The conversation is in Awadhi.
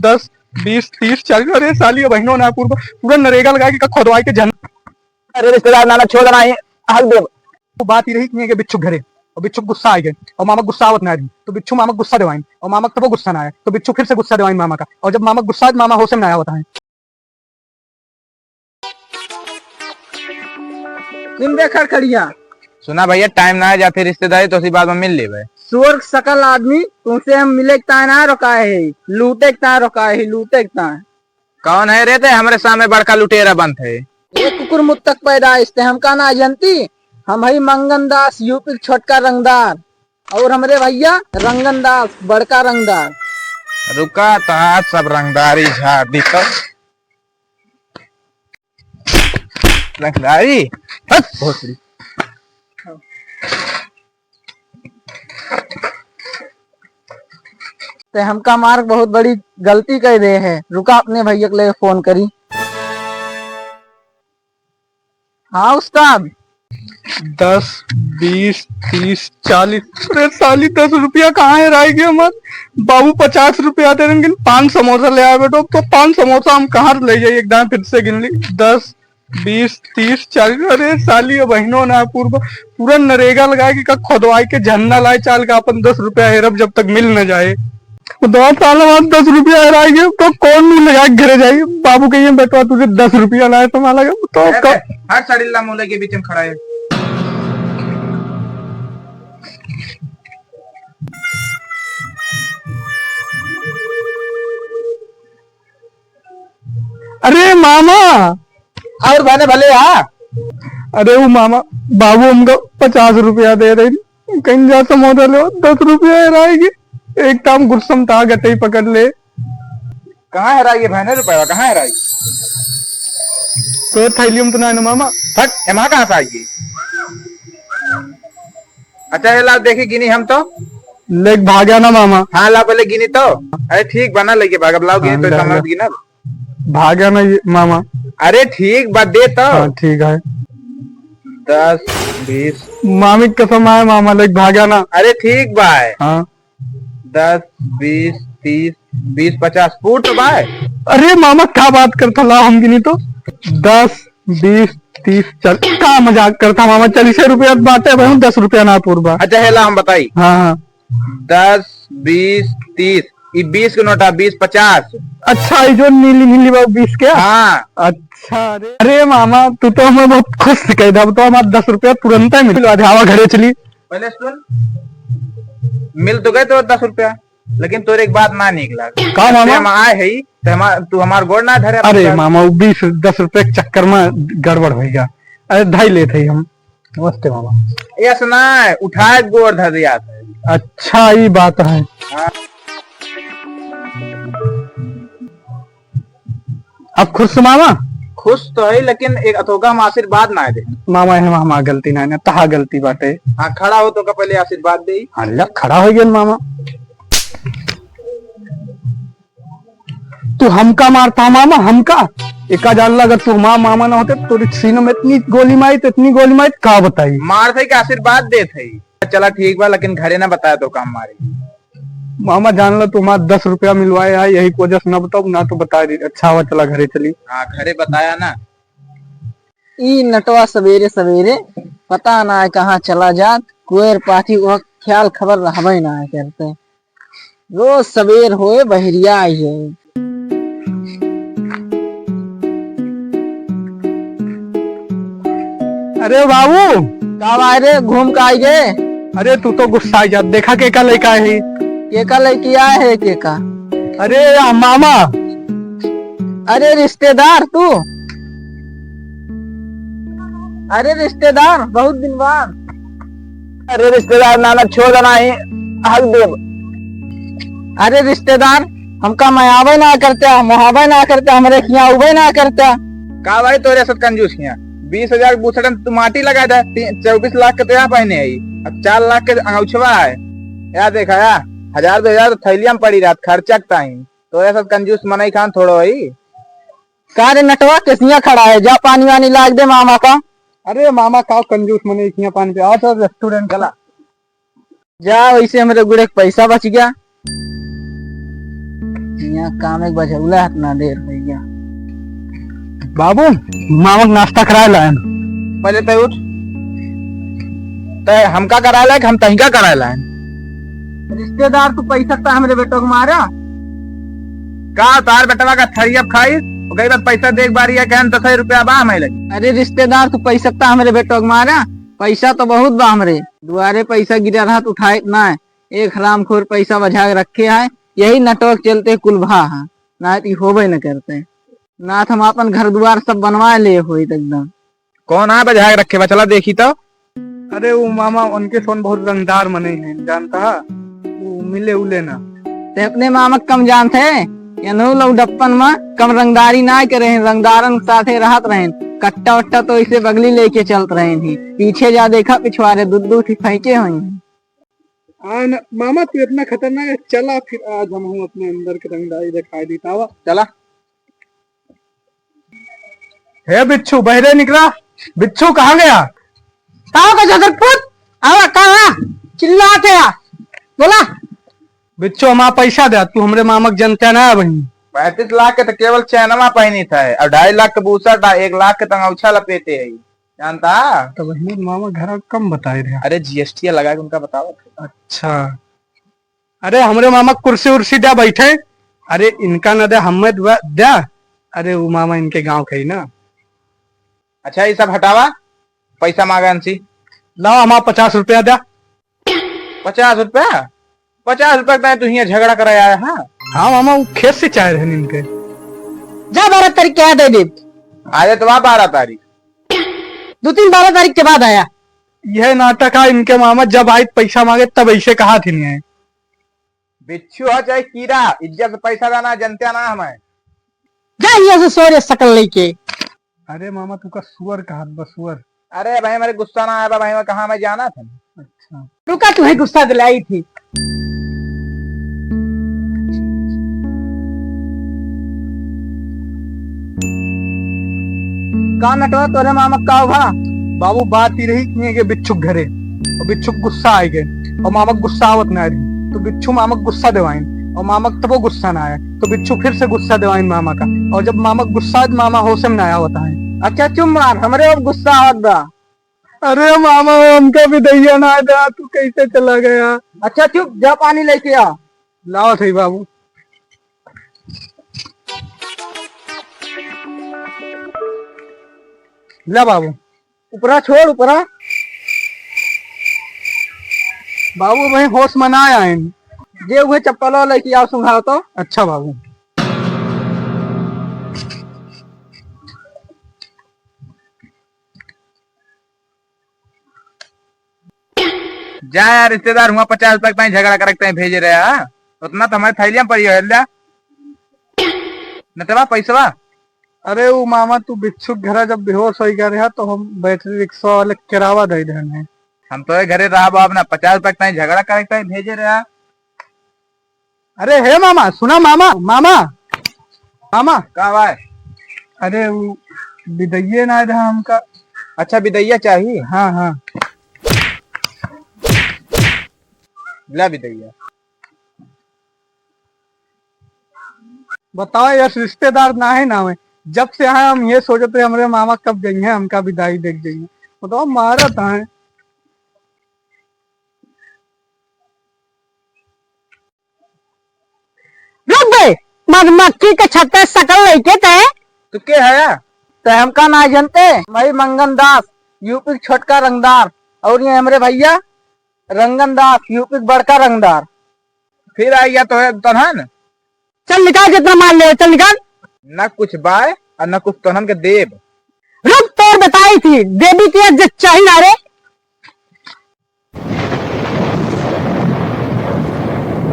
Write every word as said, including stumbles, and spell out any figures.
दस, बीस, तीस, चालीस, अरे साली, अब बहिनो ना पूरा, पूरा नरेगा लगाए के का खोदवाए के झन। अरे रिश्तेदार, नाना छोड़ देना ही, हक देब। वो बात ही रही कि बिच्छू घरे, और बिच्छू गुस्सा आ गए, और मामा गुस्सा आवत ना रही, तो बिच्छू मामा गुस्सा देवाइन, और मामा तबो गुस्सा ना आया, तो बिच्छू फिर से गुस्सा देवाइन मामा का, और जब मामा गुस्सा, मामा होश में ना आवत है। सुन बे खड़खड़िया। सुना भैया, टाइम ना है, जाते रिश्तेदारी तो उसी बात में मिल लेबे। सुअर सकल आदमी, तुमसे हम मिले के ताय ना रोकाए है, लूटे के ताय रोकाए है, लूटे के ताय। कौन है रे ते हमरे सामने बड़का लुटेरा बनत है? ए कुकुर मुत्तक पैदाइश, ते हमका ना जनती? हम हई मंगन दास, यूपी के छोटका रंगदार, और हमरे भैया रंगन दास, बड़का रंगदार। रुका, तहार सब रंगदारी झाड़ दी तो। रंगदारी? हट, भोसड़ी। ते हमका मार बहुत बड़ी गलती कर दे है। रुका, अपने भैया के लिए फोन करी। हाँ उस्ताद। दस, बीस, तीस, चालीस। अरे साली, दस रुपया कहाँ हेराई गए हमार? बाबू पचास रुपया दे रहे, लेकिन पाँच समोसा ले आए बेटो। अब तो पाँच समोसा हम कहाँ से ले जाइए? एक दाएं फिर से गिन ली। दस, बीस, तीस, चालीस। अरे साली, अब बहिनो ना पूरा, पूरा नरेगा लगाए के का खोदवाए के झंडा लाए चाल का अपन दस रुपया हेरब जब तक मिल न जाए। तो साल बाद दस रुपया हेराई गए, तो कौन मुँह लगा के घरे जाई? बाबू कहिए, "बेटवा, तुझे दस रुपया लाए तो माला का।" तो ए, कब ए, हर साड़ी ला मुँह लगे बीच में खड़ा है। अरे मामा। और बहने भले, हाँ। अरे वो मामा, बाबू हमका पचास रुपया दे रही, कहीं जा समोसा ले, दस रुपया हेराई गए। एक काम गुस्सम था, गटई पकड़ ले। कहाँ हेराई गए बहने रुपया, कहाँ हेराई? तो थैली में तो ना है ना मामा। हट, एमा कहाँ से आई गए? अच्छा, ये लाओ, देखी, गिनी हम तो। लेके भागा ना मामा। हाँ, ला, पहले गिनी तो। अरे, ठीक बना, लेके भाग, अब लाओ, गिनी हाँ, तो, ला, सामान ला। गिना। भागा ना ये मामा। अरे, ठीक बा, दे तो। हाँ, ठीक है। दस, बीस। मामी की कसम आए मामा, लेके भागा ना। अरे, ठीक बा। हाँ। दस, बीस, तीस, बीस, पचास, पूर तो बा। अरे मामा, का बात करता, लाओ हम गिनी तो। दस, बीस, तीस, चालीस, का मजाक करता मामा? चालीस रुपया बाटे भाई, दस रुपया ना पूर बा। अच्छा, हेला हम बताई। हाँ, हाँ। दस, बीस, तीस, ई बीस के नोट है, बीस, पचास। अच्छा, ई जो नीली नीली बा, बीस के? हाँ। अच्छा, अरे, अरे मामा, तू तो हमें बहुत खुश कह दे, अब तो हमारा दस रुपया तुरंत ही मिल गया, आवा घरे चली। पहले सुन, मिल तो गए तो दस रुपया, लेकिन तोरे एक बात ना निकला। का मामा? हम आए है, तो हमार, तू हमार गोड़ ना धरे, अरे मामा, वो बीस, दस रुपया के चक्कर में गड़बड़ हो गया। अरे, ढाई लेते ही हम। नमस्ते मामा। ऐसा ना है, उठाए गोड़ धर दिया था। अच्छा, ई बात है। हाँ। अब खुश हो मामा? खुश तो है, लेकिन एक अथोका हम आशीर्वाद ना दे। मामा, है मामा, गलती ना है ना, तहा गलती बाटे। हाँ, खड़ा हो तो का पहले आशीर्वाद दे। हाँ, ले, खड़ा हो गया मामा। तू हमका मारता मामा, हमका? एका जान ला, अगर तू हमार मामा ना होते, तोरी सीने में इतनी गोली मारी, तो इतनी गोली मारी, का बताई? मार थे कि आशीर्वाद दे थे। चला ठीक बा, लेकिन घरे ना बताया तो काम मारे। मामा जान ला, तू हमार दस रुपया मिलवाए आए, यही की वजह से ना बताओ, ना तो बता रही। अच्छा हुआ, चला घरे चली। हाँ, घरे बताया ना। ई नटवा सवेरे सवेरे पता ना है कहाँ चला जात, कोयर पाठी वह ख्याल खबर रहबे ना है करते। रोज सवेर होए बहरिया आई है। अरे बाबू। का भाई रे, घूम का आई गए? अरे तू तो गुस्सा आ जात, देखा के का लइका है? के का लइकी आए है, के का? अरे या मामा। अरे रिश्तेदार तू? अरे रिश्तेदार, बहुत दिन बाद। अरे रिश्तेदार, नाना छोड़ देना ही, हक देब। अरे रिश्तेदार, हमका मयावे ना करता, मोहावे ना करता, हमरे खियाउबे ना करता। का भाई तोरे साथ कंजूस हिया? बीस हजार के बूसड़न तू माटी लगा दे, ती-, चउबीस लाख के तो यहाँ पहने आई, अब चार लाख के अंगौछवा है। या देखा या, हजार दो हजार तो थैलिया में पड़ी रहत, खर्चा के ताई। तोरे साथ कंजूस मनई खान थोड़ो हई। का रे नटवा, केसिया खड़ा है, जा पानी वानी लाग दे मामा का। अरे मामा, का कंजूस मनई खिया पानी पे, आ तो रेस्टोरेंट चला। जा, वैसे हमरे गुड़े के पैसा बच गया। यहाँ काम एक बजौला है, इतना देर हो गया। बाबू, मामा के नाश्ता कराए लायन। पहले तय उठ। तय हमका कराए लायक, हम तहिका कराए लायन। रिश्तेदार, तू पैसा ता हमरे बेटो के मारा। का तार बेटवा का थरिया खाई? ओकरे बाद पैसा देख बारी है, कहन दस रुपया बा हमें लगी। अरे रिश्तेदार, तू पैसा ता हमरे बेटो के मारा। पैसा तो बहुत बा हमरे दुआरे, पैसा गिरा रहा तो उठाए ना है। एक हरामखोर पैसा बझा के रखे है, यही नटवा के चलते कुल भा है, ना तो ई होबे न करते। ना तो हम अपन घर दुआर सब बनवा ले होइत एकदम। कौन है बझा के रखे बा? चला देखी तो। अरे वो मामा, उनके सोन बहुत रंगदार मने हैं, जानता है? वो मिले उले ना। ते अपने मामा के कम जानते हैं? एनहु लौडप्पन में कम रंगदारी ना करे हैं, रंगदारन के साथे रहत रहें, कट्टा वट्टा तो इसे बगली लेके चलत रहें ही, पीछे जा देखा पिछवारे दू दू ठी फेंके हुई हैं। आ न, मामा, तू इतना खतरनाक है, चला फिर आज हम, हम अपने अंदर के रंगदारी दिखाई दी, तावा। चला। हे बिच्छू, बहरे निकला। बिच्छू, कहाँ गया? तावा का जगरपुत, आवा, कहाँ चिल्लाते आ? बोला। बिच्छू, हमारा पैसा दे, तू हमरे मामा के जनते ना है बहिन। पैंतीस लाख के तो केवल चैनवा पहनी था, और ढाई लाख के बूसट, एक लाख के तंगौछा लपेटे है। जानता? तो बहिनी, मामा घर कम बताए रहे। अरे, जीएसटी लगा के उनका बताओ। अच्छा। अरे, हमरे मामा कुर्सी उर्सी द्या बैठे। अरे, इनका न द्या, हमें द्या, द्या। अरे, वो मामा इनके गाँव के ही ना। अच्छा, ये सब हटावा, पैसा मांगा इनसे। लाओ, हमारा पचास रुपया द्या। पचास रुपया? पचास रुपया के तू हियाँ झगड़ा कराया है, हाँ? हाँ मामा, वो खेत से चाह रहे इनके। जा, बारह तारीख के आ दे दे। आया तो आ बारह तारीख। दो तीन बारह तारीख के बाद आया। यह नाटक है इनके मामा, जब आई पैसा मांगे तब ऐसे कहा थी नहीं है। बिच्छू हो चाहे कीड़ा, इज्जत से पैसा देना, जनते ना हमें। जा हियाँ से सोरे सकल लेके। अरे मामा, तू का सुअर कहा बा, सुअर। अरे भाई, मेरे गुस्सा ना आया बा भाई, मैं कहाँ मैं जाना था। अच्छा। रुका, तुम्हें गुस्सा दिलाई थी। का नटवा, तोरे मामा का हुआ? बाबू, बात ही रही कि ये बिच्छू घरे, और बिच्छू गुस्सा आ गए, और मामा गुस्सा आवत ना रही, तो बिच्छू मामा गुस्सा देवाइन, और मामा तबो गुस्सा ना आया, तो बिच्छू फिर से गुस्सा देवाइन मामा का, और जब मामा गुस्सा, मामा होश में ना आवत है। अच्छा चुप मार, हमरे अब गुस्सा आवत बा। अरे मामा, हमका बिदैया ना दे, तू कैसे चला गया? अच्छा चुप, जा पानी लेके आ। लावत है बाबू। ला बाबू। ऊपरा छोड़, ऊपरा। बाबू, भाई होश में ना आए। जे उहे चप्पल लेके आओ, सुंघाओ तो। अच्छा बाबू। जा यार रिश्तेदार, हुआ पचास रुपया के ताई झगड़ा करे के ताई भेजे रहे, हाँ? उतना तो हमारे थैलिया में पड़ी है, ले। नटवा, पैसवा। अरे वो मामा, तू बिच्छू के घरा जब बेहोश हो गया रहा तो हम बैटरी रिक्शा वाले किरावा दे देन है। हम तो ये घरे रहा बाप ना, पचास रुपया के ताई झगड़ा करे के ताई भेजे रहे, हाँ? अरे हे मामा, सुना मामा, मामा, मामा। का भाई? अरे वो बिदैये ना रहा हमका। अच्छा, बिदैया चाहिए? हाँ, हाँ। ला बिदैया। बताओ यार, रिश्तेदार ना है ना हमें। जब से आए हम ये सोचते हैं हमरे मामा कब जाइए, हमका बिदाई देख जाइए। बताओ, मारत है। रुक बे, मधुमक्खी के छत्ते सकल लइके तै। तू के हया? तै हमका ना जनते, मैं मंगन दास, यूपी के छोटका रंगदार, और ये हमरे भैया रंगन दास, यूपी के बड़का रंगदार। फिर आ गया तो है तनहन। चल निकाल, जितना मार ले, चल निकाल। ना कुछ बाय और ना कुछ तनहन के देब। रुक, तोर बताई थी, देवी के जे चाही ना रे,